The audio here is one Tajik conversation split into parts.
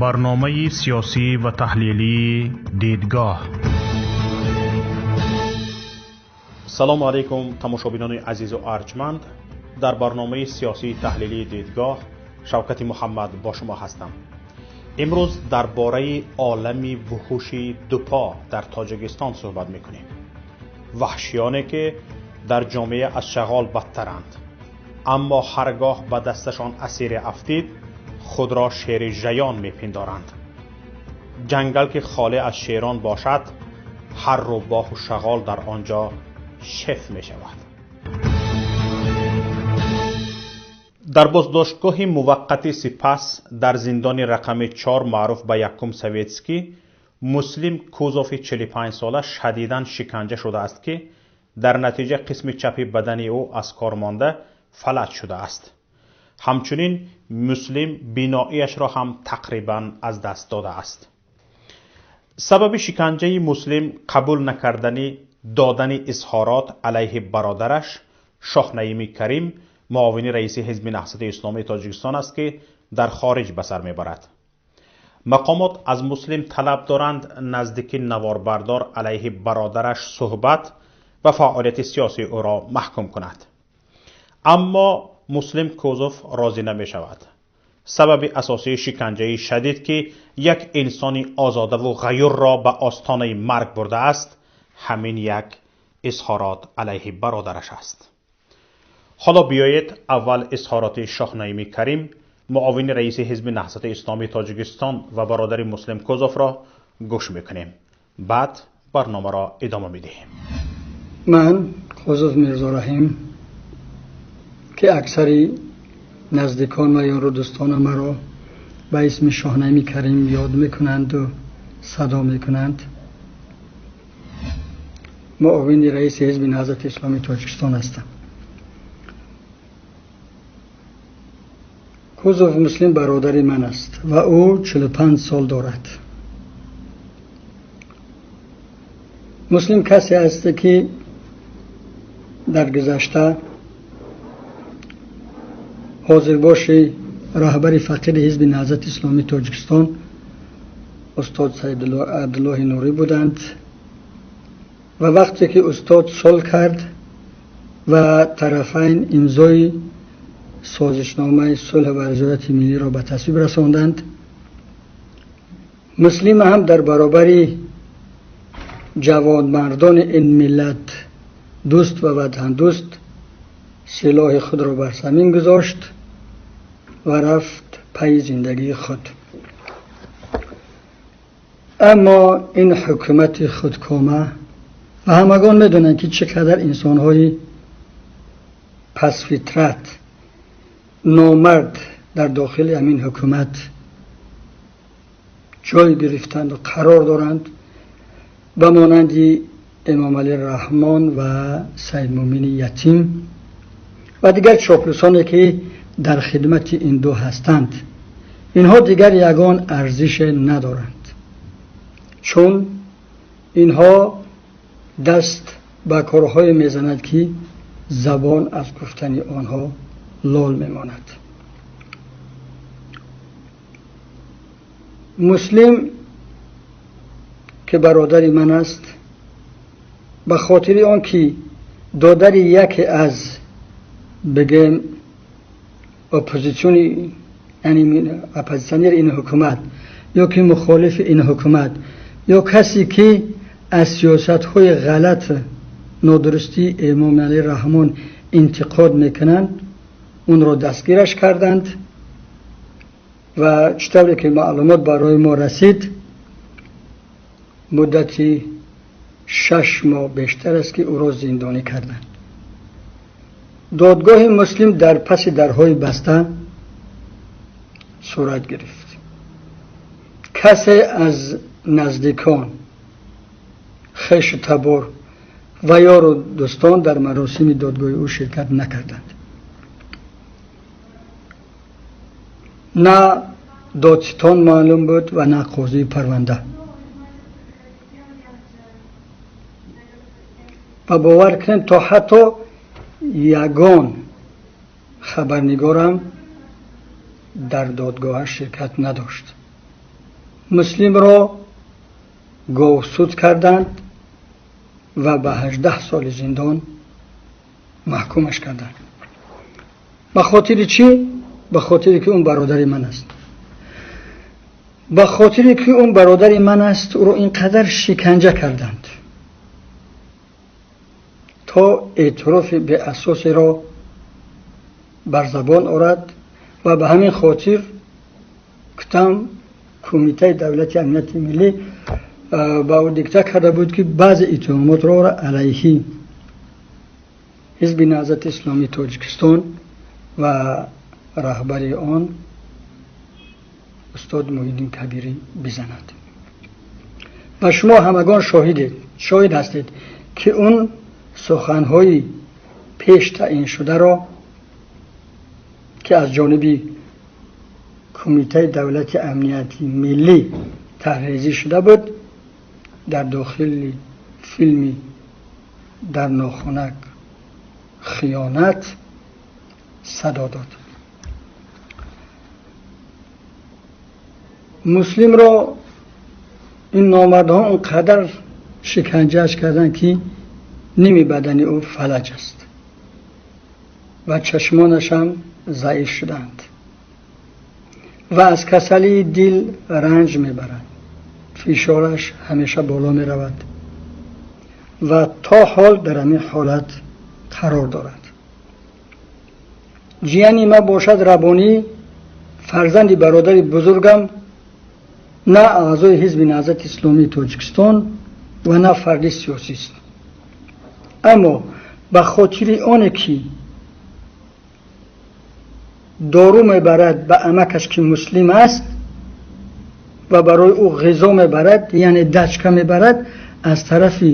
Барномаи сиёсӣ ва таҳлилии Дидгоҳ. Салому алайкум, тамошобинони азизу арҷманд. Дар барномаи сиёсии таҳлилии Дидгоҳ Шавкати Муҳаммад бо шумо ҳастам. Имрӯз дар бораи олами вуҳуши дупо дар Тоҷикистон суҳбат мекунем. Ваҳшиёне ки дар ҷомеа аз шағол бадтаранд, аммо ҳар гоҳ ба дасташон асире афтид, худро шери жаён мепиндоранд. Ҷангал ки холӣ аз шерон бошад, ҳар рӯбоҳу шағол дар он ҷо шеф мешавад. Дар боздоштгоҳи муваққати Сипас дар зиндони рақами 4 маъруф ба Якум Советский Муслим Кузови 45 сола шадидан шиканҷа шудааст, ки дар натиҷа қисми чапи бадани ӯ аз кор монда, фалаҷ шудааст. Ҳамчунин Муслим биноияшро ҳам тақрибан аз даст додааст. Сабаби шиканҷаи Муслим қабул накардани додани изҳорот алайҳи бародараш Шоҳнаими Карим, муовини раиси Ҳизби Наҳзати Исломии Тоҷикистон аст, ки дар хориҷ ба сар мебарад. Мақомот аз Муслим талаб доранд, наздики наворбардор алайҳи бародараш суҳбат ва фаъолияти сиёсии ӯро маҳкум кунад, аммо Муслим Кузов розӣ намешавад. Сабаби асосии шиканҷаи шадид, ки як инсони озодаву ғаюрро ба остонаи марг бурдааст, ҳамин як изҳорот алайҳи бародараш аст. Ҳоло биёед, аввал изҳороти Шоҳнаими Карим, муовини раиси Ҳизби Наҳзати Исломии Тоҷикистон ва бародари Муслим Кузовро гӯш мекунем, баъд барномаро идома медиҳем. Ман, Кузов Мирзораҳим, ки аксари наздикон ва ёру дӯстона маро ба исми Шоҳнаими Карим ёд мекунанду садо мекунанд, муовини раиси Ҳизби Наҳзати Исломии Тоҷикистон ҳастам. Кузов Муслим бародари ман аст ва ӯ 45 сол дорад. Муслим касе аст, ки дар гузашта ҳозирбоши раҳбари фақири Ҳизби Наҳзати Исломии Тоҷикистон устод Саид Абдуллоҳи Нурӣ буданд ва вақте ки устод сулҳ кард ва тарафайн имзои созишномаи сулҳ ва ризояти миллиро ба тасвиб расонданд, Муслим ҳам дар баробари ҷавонмардони ин миллат дӯст ва ватандӯст силоҳи худро бар замин гузошт ва рафт пайи зиндагии худ. Аммо ин ҳукумати худкома, ва ҳамагон медонанд, ки чӣ қадар инсонҳои пасфитрат, номард дар дохили ҳамин ҳукумат ҷой гирифтанд ва қарор доранд, ба монанди Эмомалӣ Раҳмон ва Саидмӯмини Ятим ва дигар чоплусоне, ки дар хидмати ин ду ҳастанд, инҳо дигар ягон арзише надоранд, чун инҳо даст ба корҳое мезанад, ки забон аз гуфтани онҳо лол мемонад. Муслим, ки бародари ман аст, ба хотири он ки додари яке аз, бигем, оппозитсиони, яъне оппозитсионери ин ҳукумат ё ки мухолифи ин ҳукумат ё касе, ки аз сиёсатҳои ғалат, нодурустии Эмомалӣ Раҳмон интиқод мекунанд, онро дастгираш карданд ва чӣ тавре ки маълумот барои мо расид, муддати 6 моҳ бештар аст, ки ӯро зиндонӣ карданд. Додгоҳи Муслим дар паси дарҳои баста сурат гирифт. Касе аз наздикон, хешу табор ва ёру дӯстон дар маросими додгоҳи ӯ ширкат накарданд. На додситон маълум буд ва на қозии парванда. Ва бовар кунед, то ҳатто ягон хабарнигорам дар додгоҳаш ширкат надошт. Муслимро говсуд карданд ва ба 18 соли зиндон маҳкумаш карданд. Ба хотири чӣ? Ба хотире ки он бародари ман аст. Ба хотире ки он бародари ман аст, ӯро инқадар шиканҷа карданд то эътирофи беасосеро бар забон орад ва ба ҳамин хотир кутам Кумитаи давлати амнияти миллӣ ба ӯ дикта карда буд, ки баъзе иттиҳомотро алайҳи Ҳизби Наҳзати Исломии Тоҷикистон ва раҳбари он устод Муҳиддин Кабирӣ бизанад. Ва шумо ҳамагон шоҳид ҳастед, ки он суханҳои пеш таъин шударо, ки аз ҷониби Кумитаи давлати амнияти миллӣ тарҳрезӣ шуда буд, дар дохили филми «Дар нохунак хиёнат» садо дод. Муслимро ин номардҳо он қадар шиканҷааш карданд, ки ними бадани ӯ фалаҷ аст ва чашмонаш ҳам заиф шуданд ва аз касалии дил ранҷ мебарад. Фишораш ҳамеша боло меравад ва то ҳол дар ҳамин ҳолат қарор дорад. Ҷияни ма бошад Рабонӣ, фарзанди бародари бузургам, на аъзои Ҳизби Наҳзати Исломии Тоҷикистон ва на фарди сиёсист, аммо ба хотири оне ки дору мебарад ба амакаш, ки муслим аст, ва барои ӯ ғизо мебарад, яъне дачка мебарад, аз тарафи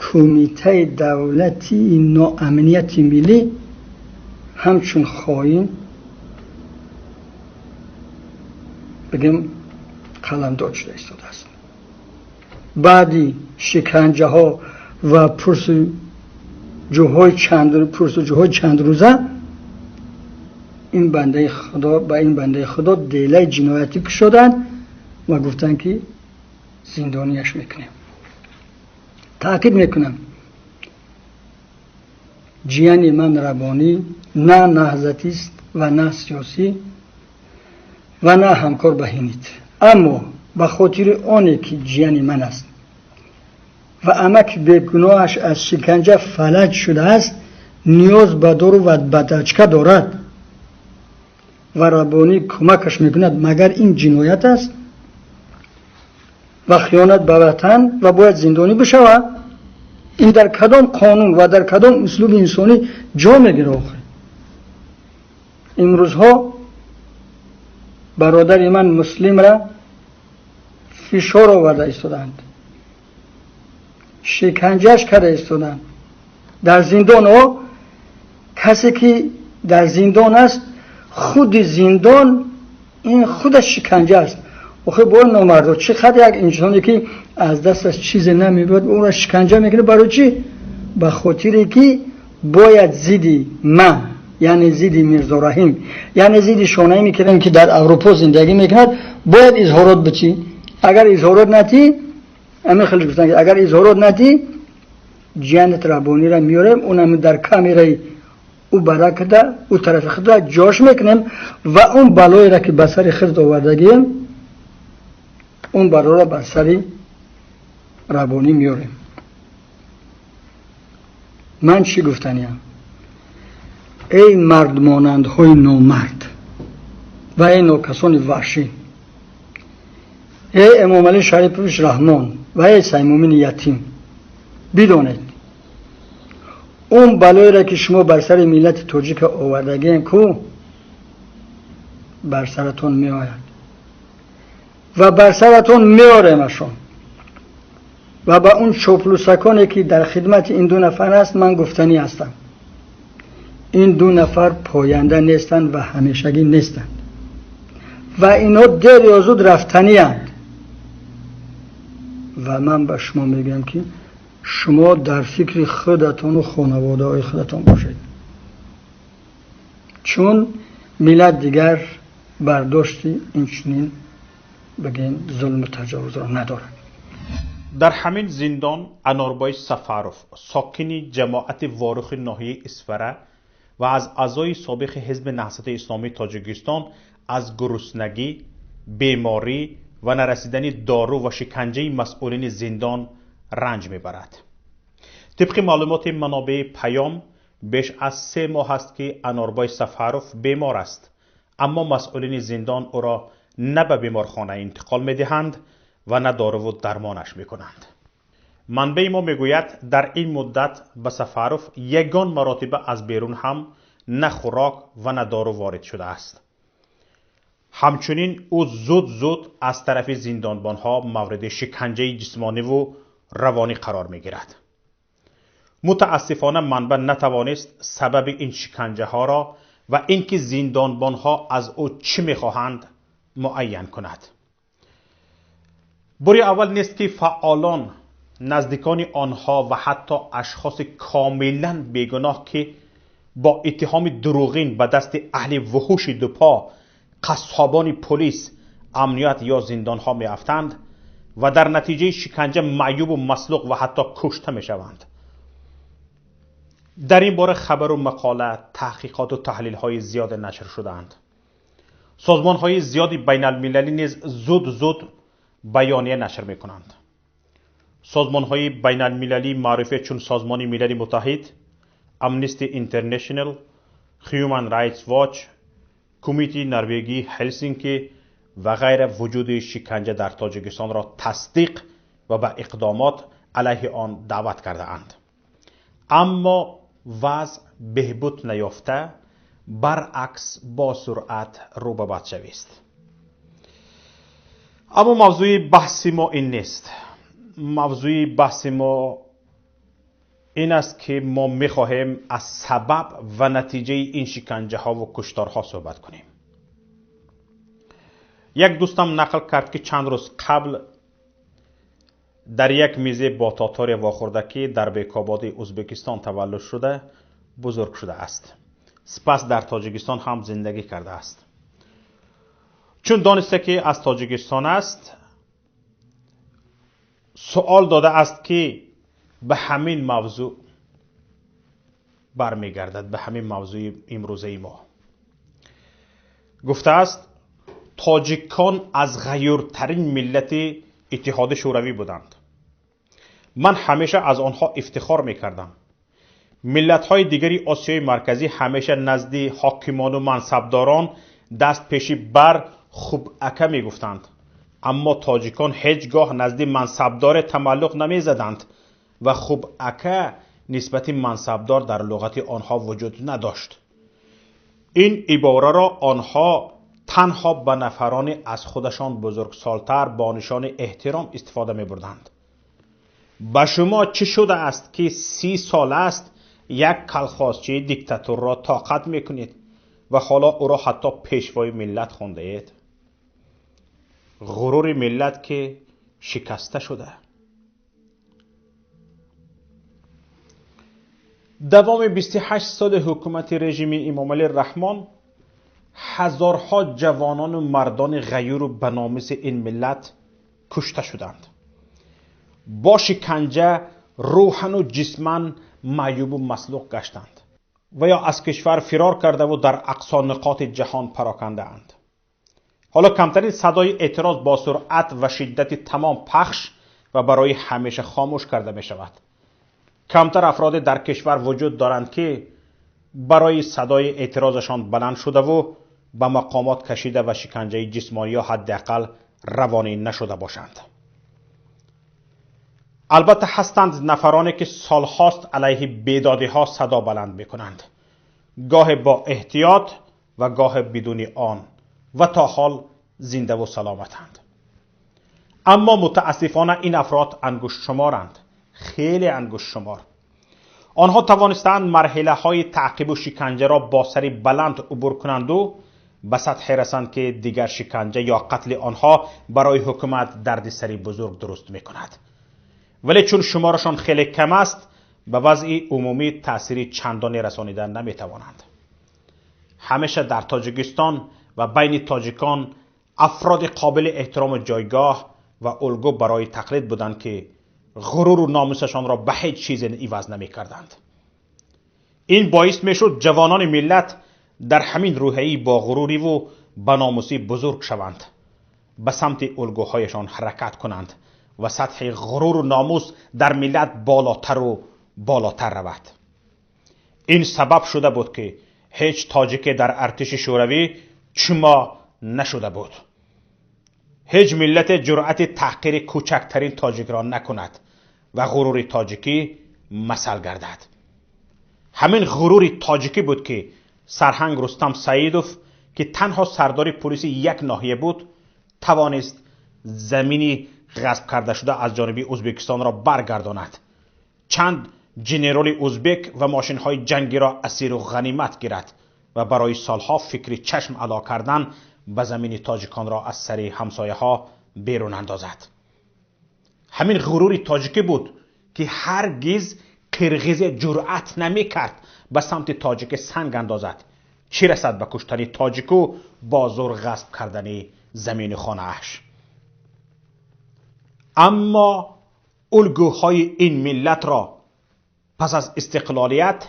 Кумитаи давлатии ноамнияти миллӣ ҳамчун хоин бигем қаламдод шуда истодааст. Баъди шиканҷаҳо ва пурсуҷӯҳои чандрӯза ин бандаи худо ба ин бандаи худо делаи ҷиноятӣ кушоданд ва гуфтанд, ки зиндонияш мекунем. Таъкид мекунам, ҷияни ман Рабонӣ на наҳзатист ва на сиёсӣ ва на ҳамкор ба ҳинит, аммо ба хотири оне ки ҷияни ман аст ва амаки бегуноҳаш аз шиканҷа фалаҷ шудааст, ниёз ба дору ва ба дачка дорад ва Рабонӣ кӯмакаш мекунад, магар ин ҷиноят аст ва хиёнат ба ватан ва бояд зиндонӣ бишавад? Ин дар кадом қонун ва дар кадом услуби инсонӣ ҷо мегирад? Охир имрӯзҳо бародари ман Муслимра фишор оварда истодаанд, шиканҷаш карда истодаанд дар зиндон. О касе ки дар зиндон аст, худи зиндон ин худаш шиканҷа аст. Охир бо номардо чӣ қадр як инсоне ки аз дасташ чизе намебиёд, ӯро шиканҷа мекунад? Барои чӣ? Ба хотире ки бояд зидди ман, яъне зидди Мирзораҳим, яъне зидди шонаи мекардем, ки дар Аврупо зиндагӣ мекунад, бояд изҳорот битӣ. Агар изҳорот натӣ, ҳамин хеле гуфтанд, ки агар изҳорот натӣ, ҷиянат Рабониро меорем, унам дар камераи ӯ баракада ӯ тарафи худро ҷош мекунем ва он балоеро, ки ба сари худ овардагием, он балоро бар сари Рабонӣ меорем. Ман чӣ гуфтаниям? Эй мардмонандҳои номард ва эй нокасони ваҳшӣ, эй Эмомалӣ Шарипович Раҳмон ва эй Саймумини Ятим, бидонед, он балоеро, ки шумо бар сари миллати тоҷика овардагием, ку бар саратон меояд ва бар саратон меоремашон. Ва ба он чоплусаконе, ки дар хидмати ин ду нафар аст, ман гуфтанӣ ҳастам: ин ду нафар поянда нестанд ва ҳамешагӣ нестанд ва инҳо дер ё зуд рафтаниянд. Ва ман ба шумо мегӯям, ки шумо дар фикри худатону хонаводаҳои худатон бошед, чун миллат дигар бардошти инчунин بگین ظلم و تجاوز را ندارد. Дар ҳамин зиндон Анорбой Сафаров, сокини ҷамоати Ворухи ноҳияи Исфара ва аз аъзои собиқи Ҳизби Наҳзати Исломии Тоҷикистон, аз гуруснагӣ, беморӣ ва нарасидани дору ва шиканҷаи масъулини зиндон ранҷ мебарад. Тибқи маълумоти манобеи Паём, беш аз 3 моҳ аст, ки Анорбой Сафаров бемор аст, аммо масъулини зиндон ӯро на ба беморхона интиқол медиҳанд ва на доруву дармонаш мекунанд. Манбаи мо мегӯяд, дар ин муддат ба Сафаров ягон маротиба аз берун ҳам на хӯрок ва на дору ворид шудааст. Ҳамчунин ӯ зуд-зуд аз тарафи зиндонбонҳо мавриди шиканҷаи ҷисмониву равонӣ қарор мегирад. Мутаассифона, манбаъ натавонист сабаби ин шиканҷаҳоро ва ин ки зиндонбонҳо аз ӯ чӣ мехоҳанд, муайян кунад. Бори аввал нест, ки фаъолон, наздикони онҳо ва ҳатто ашхоси комилан бегуноҳ, ки бо иттиҳоми дурӯғин ба дасти аҳли вуҳуши дупо, қассобони полис, амният ё зиндонҳо меафтанд ва дар натиҷаи шиканҷа маъюбу маслуқ ва ҳатто кушта мешаванд. Дар ин бора хабару мақола, таҳқиқоту таҳлилҳои зиёде нашр шудаанд. Созмонҳои зиёди байналмилалӣ низ зуд-зуд баёния нашр мекунанд. Созмонҳои байналмилалии маъруфе чун Созмони Милали Муттаҳид, Amnesty International, Human Rights Watch, Кумитаи Норвегии Ҳелсинки ва ғайра вуҷуди шиканҷа дар Тоҷикистонро тасдиқ ва ба иқдомот алайҳи он даъват кардаанд. Аммо вазъ беҳбуд наёфта, баръакс, бо суръат рӯ ба бадшавист. Аммо мавзӯи баҳси мо ин нест. Мавзӯи баҳси мо ин аст, ки мо мехоҳем аз сабаб ва натиҷаи ин шиканҷаҳову кушторҳо суҳбат кунем. Як дӯстам нақл кард, ки чанд рӯз қабл дар як мизе бо тоторе вохӯрда, ки дар Бекободи Ӯзбекистон таваллуд шуда, бузург шудааст, сипас дар Тоҷикистон ҳам зиндагӣ кардааст. Чун дониста, ки аз Тоҷикистон аст, суол додааст, ки ба ҳамин мавзӯъ бармегардад, ба ҳамин мавзӯи имрӯзаи мо. Гуфтааст, тоҷикон аз ғаюртарин миллати Иттиҳоди Шӯравӣ буданд. Ман ҳамеша аз онҳо ифтихор мекардам. Миллатҳои дигари Осиёи Марказӣ ҳамеша назди ҳокимону мансабдорон даст пеши бар «хуб ака» мегуфтанд, аммо тоҷикон ҳеҷ гоҳ назди мансабдоре тамаллуқ намезаданд ва «хуб ака» нисбати мансабдор дар луғати онҳо вуҷуд надошт. Ин ибораро онҳо танҳо ба нафарони аз худашон бузургсолтар бо нишони эҳтиром истифода мебурданд. Ба шумо чӣ шудааст, ки 30 сол аст як калхозчии диктаторро тоқат мекунед ва ҳоло ӯро ҳатто пешвои миллат хондаед? Ғурури миллат ки шикаста шуда. Давоми 28 соли ҳукумати режими Эмомалӣ Раҳмон ҳазорҳо ҷавонону мардони ғаюру баномуси ин миллат кушта шуданд, бо шиканҷа рӯҳану ҷисман маъюбу маслуқ гаштанд ва ё аз кишвар фирор кардаву дар ақсо нуқоти ҷаҳон парокандаанд. Ҳоло камтарин садои эътироз бо суръат ва шиддати тамом пахш ва барои ҳамеша хомӯш карда мешавад. Камтар афроде дар кишвар вуҷуд доранд, ки барои садои эътирозашон баланд шудаву ба мақомот кашида ва шиканҷаи ҷисмонӣ ё ҳадди ақал равонӣ нашуда бошанд. Албатта, ҳастанд нафароне, ки солҳост алайҳи бедодиҳо садо баланд мекунанд, гоҳе бо эҳтиёт ва гоҳе бидуни он, ва то ҳол зиндаву саломатанд. Аммо мутаассифона ин афрод ангуштшуморанд, хеле ангуштшумор. Онҳо тавонистаанд марҳилаҳои таъқибу шиканҷаро бо сари баланд убур кунанду ба сатҳе расанд, ки дигар шиканҷа ё қатли онҳо барои ҳукумат дарди сари бузург дуруст мекунад. Вале чун шуморашон хеле кам аст, ба вазъи умумӣ таъсири чандоне расонида наметавонанд. Ҳамеша дар Тоҷикистон ва байни тоҷикон Афроди қобили эҳтирому ҷойгоҳ ва улгӯ барои тақлид буданд, ки ғуруру номусашонро ба ҳеҷ чизе иваз намекарданд. Ин боис мешуд ҷавонони миллат дар ҳамин рӯҳияи боғуруриву ба номусӣ бузург шаванд, ба самти улгӯҳояшон ҳаракат кунанд ва сатҳи ғуруру номус дар миллат болотару болотар равад. Ин сабаб шуда буд, ки ҳеҷ тоҷике дар артиши шӯравӣ чумо нашуда буд. Ҳеҷ миллате ҷуръати таҳқири кӯчактарин тоҷикро накунад ва ғурури тоҷикӣ масал гардад. Ҳамин ғурури тоҷикӣ буд, ки сарҳанг Рустам Саидов, ки танҳо сардори пулиси як ноҳия буд, тавонист замини ғасб карда шуда аз ҷониби Ӯзбекистонро баргардонад, чанд генероли ӯзбек ва мошинҳои ҷангиро асиру ғанимат гирад ва барои солҳо фикри чашм ало кардан ба замини тоҷиконро аз сари ҳамсояҳо берун андозад. Ҳамин ғурури тоҷикӣ буд, ки ҳаргиз қирғизе ҷуръат намекард ба самти тоҷике санг андозад, чӣ расад ба куштани тоҷику бо зур ғасб кардани замини хонааш. Аммо улгӯҳои ин миллатро пас аз истиқлолият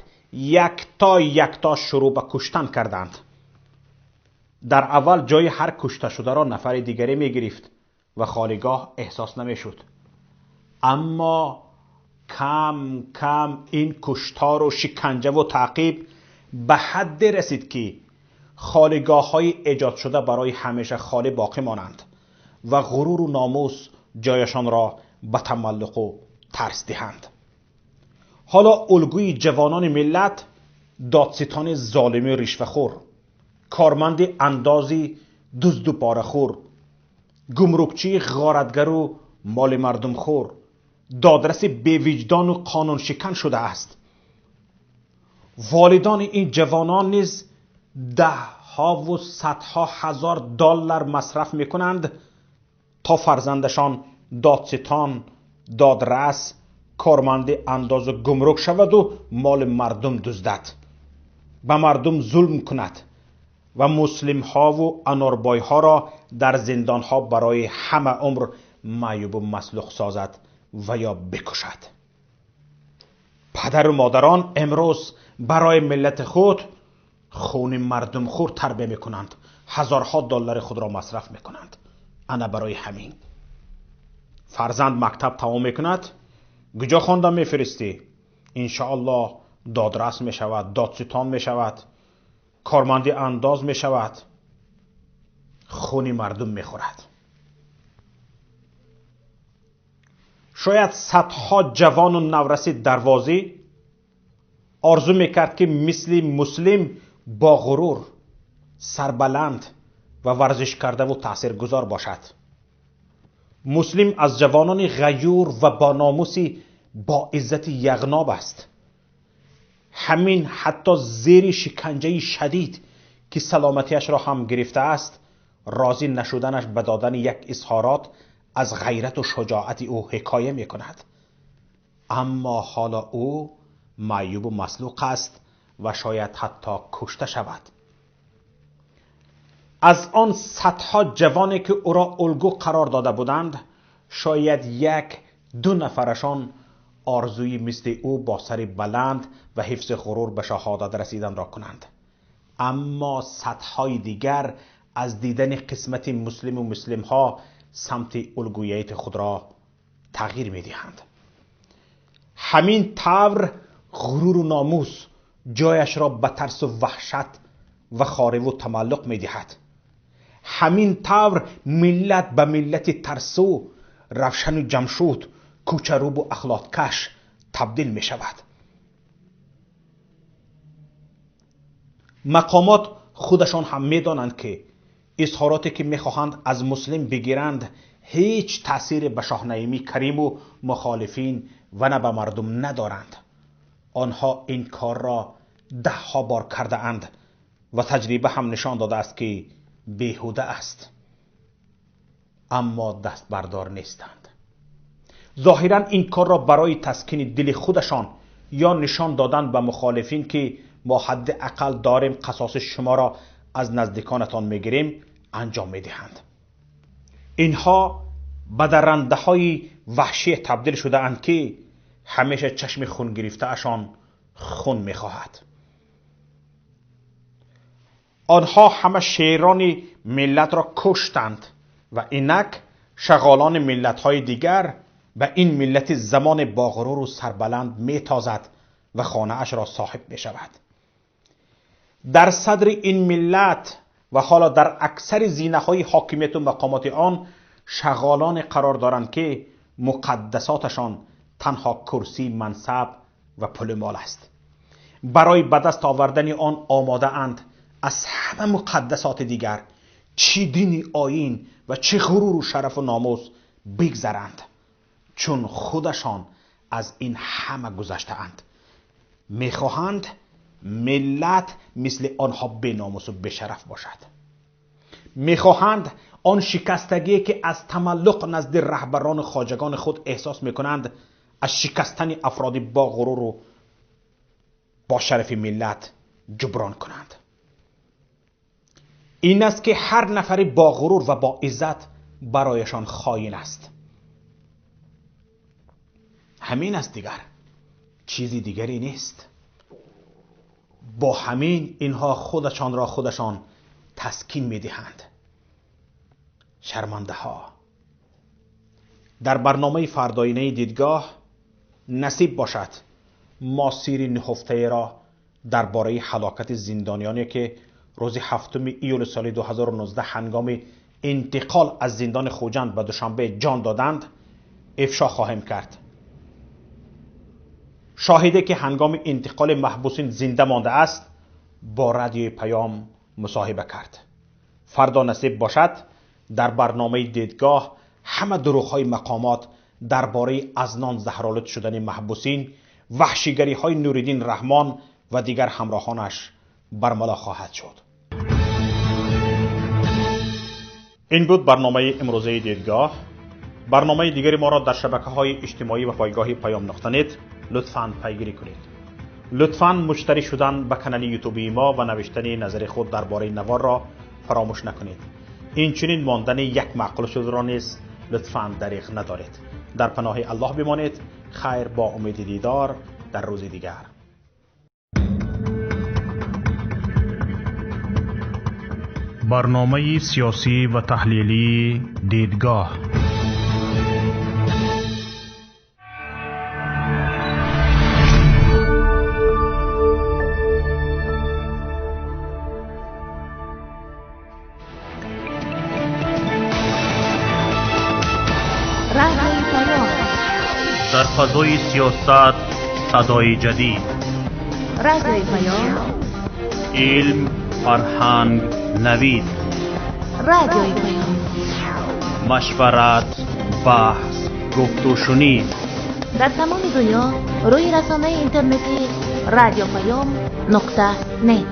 якто якто шурӯъ ба куштан карданд. Дар аввал ҷои ҳар кушташударо нафари дигаре мегирифт ва холигоҳ эҳсос намешуд. Аммо кам кам ин куштору шиканҷаву таъқиб ба ҳадде расид, ки холигоҳҳои эҷодшуда барои ҳамеша холӣ боқӣ монанд ва ғуруру номус ҷояшонро ба тамаллуқу тарс диҳанд. Ҳоло улгӯи ҷавонони миллат додситони золими ришвахӯр, корманди андози дузду порахӯр, гумрукчии ғоратгару моли мардумхӯр, додраси бевиҷдону қонуншикан шудааст. Волидони ин ҷавонон низ даҳҳову садҳо ҳазор доллар масраф мекунанд, то фарзандашон додситон, додрас, корманди андозу гумрук шаваду моли мардум дуздад, ба мардум зулм кунад ва муслимҳову анорбойҳоро дар зиндонҳо барои ҳама умр маъюбу маслух созад ва ё бикушад. Падару модарон имрӯз барои миллати худ хуни мардумхӯр тарбия мекунанд, ҳазорҳо доллари худро масраф мекунанд. Ана барои ҳамин фарзанд мактаб тамом мекунад, куҷо хонда мефиристӣ? Иншоаллоҳ додрас мешавад, додситон мешавад, корманди андоз мешавад, хуни мардум мехӯрад. Шояд садҳо ҷавону навраси дарвозӣ орзу мекард, ки мисли Муслим бо ғурур, сарбаланд ва варзишкардаву таъсиргузор бошад. Муслим аз ҷавонони ғаюр ва бо номуси боиззати Яғноб аст. Ҳамин ҳатто зери шиканҷаи шадид, ки саломатиашро ҳам гирифтааст, розӣ нашуданаш ба додани як изҳорот аз ғайрату шуҷоати ӯ ҳикоя мекунад. Аммо ҳоло ӯ маъюбу маслуқ аст ва шояд ҳатто кушта шавад. Аз он садҳо ҷавоне, ки ӯро улгӯ қарор дода буданд, шояд як ду нафарашон орзуи мисли ӯ бо сари баланд ва ҳифзи ғурур ба шаҳодат расиданро кунанд. Аммо садҳои дигар аз дидани қисмати муслиму муслимҳо самти улгӯяти худро тағйир медиҳанд. Ҳамин тавр ғуруру номус ҷояшро ба тарсу ваҳшат ва хориву тамаллуқ медиҳад. Ҳамин тавр миллат ба миллати тарсу, равшану ҷамшуд, кӯчарубу ахлоткаш табдил мешавад. Мақомот худашон ҳам медонанд, ки изҳороте, ки мехоҳанд аз Муслим бигиранд, ҳеҷ таъсире ба Шоҳнаимӣ Кариму мухолифин ва на ба мардум надоранд. Онҳо ин корро даҳҳо бор кардаанд ва таҷриба ҳам нишон додааст, ки беҳуда аст. Аммо дастбардор нестанд. Зоҳиран ин корро барои таскини дили худашон ё нишон додан ба мухолифин, ки мо ҳадди ақал дорем қасоси шуморо аз наздиконатон мегирем, анҷом медиҳанд. инҳо ба дарандаҳои ваҳшӣ табдил шудаанд, ки ҳамеша чашми хун гирифтаашон хун мехоҳад. Онҳо ҳама шерони миллатро куштанд ва инак шағолони миллатҳои дигар ба ин миллати замон бо ғуруру сарбаланд метозад ва хонаашро соҳиб мешавад. Дар садри ин миллат ва ҳоло дар аксари зинаҳои ҳокимияту мақомоти он шағолоне қарор доранд, ки муқаддасоташон танҳо курсӣ, мансаб ва пулу мол аст. Барои ба даст овардани он омодаанд аз ҳама муқаддасоти дигар, чӣ дини оин ва чӣ ғуруру шарафу номус бигзаранд, чун худашон аз ин ҳама гузаштаанд. Мехоҳанд миллат мисли онҳо беномусу бешараф бошад. Мехоҳанд он шикастагие, ки аз тамаллуқ назди раҳбарону хоҷагони худ эҳсос мекунанд, аз шикастани афроди бо ғуруру бо шарафи миллат ҷуброн кунанд. Ин аст, ки ҳар нафари бо ғурур ва бо иззат барояшон хоин аст. Ҳамин аст, дигар чизи дигаре нест. Бо ҳамин инҳо худашонро худашон таскин медиҳанд. Шармандаҳо. Дар барномаи фардоинаи дидгоҳ насиб бошад мо сири ниҳуфтаеро дар бораи ҳалокати зиндониёне, ки рӯзи 7 июли соли 2019 ҳангоми интиқол аз зиндони Хуҷанд ба Душанбе ҷон доданд, ифшо хоҳем кард. Шоҳиде, ки ҳангоми интиқоли маҳбусин зинда мондааст, бо радиои Паём мусоҳиба кард. Фардо насиб бошад дар барномаи дидгоҳ ҳама дурӯғҳои мақомот дар бораи аз нон заҳролуд шудани маҳбусин, ваҳшигариҳои Нуриддин Раҳмон ва дигар ҳамроҳонаш бармало хоҳад шуд. Ин буд барномаи имрӯзаи дидгоҳ. Барномаи дигари моро дар шабакаҳои иҷтимоӣ ва пойгоҳи Паём нуқта нет лутфан пайгирӣ кунед. Лутфан муштарӣ шудан ба канали ютубии мо ва навиштани назари худ дар бораи наворро фаромӯш накунед. Инчунин мондани як маъқул шудро низ лутфан дариғ надоред. Дар паноҳи Аллоҳ бимонед. Хайр, бо умеди дидор дар рӯзи дигар. Барномаи сиёсӣ ва таҳлилии дидгоҳ. Дар фазои сиёсат садои ҷадид. Радиои Паём. Илм, фарҳанг, навид. Радиои Паём. Машварат, баҳс, гуфтушунид. Дар тамоми дунё рӯи расонаи интернетии радиопаём нуқта нет.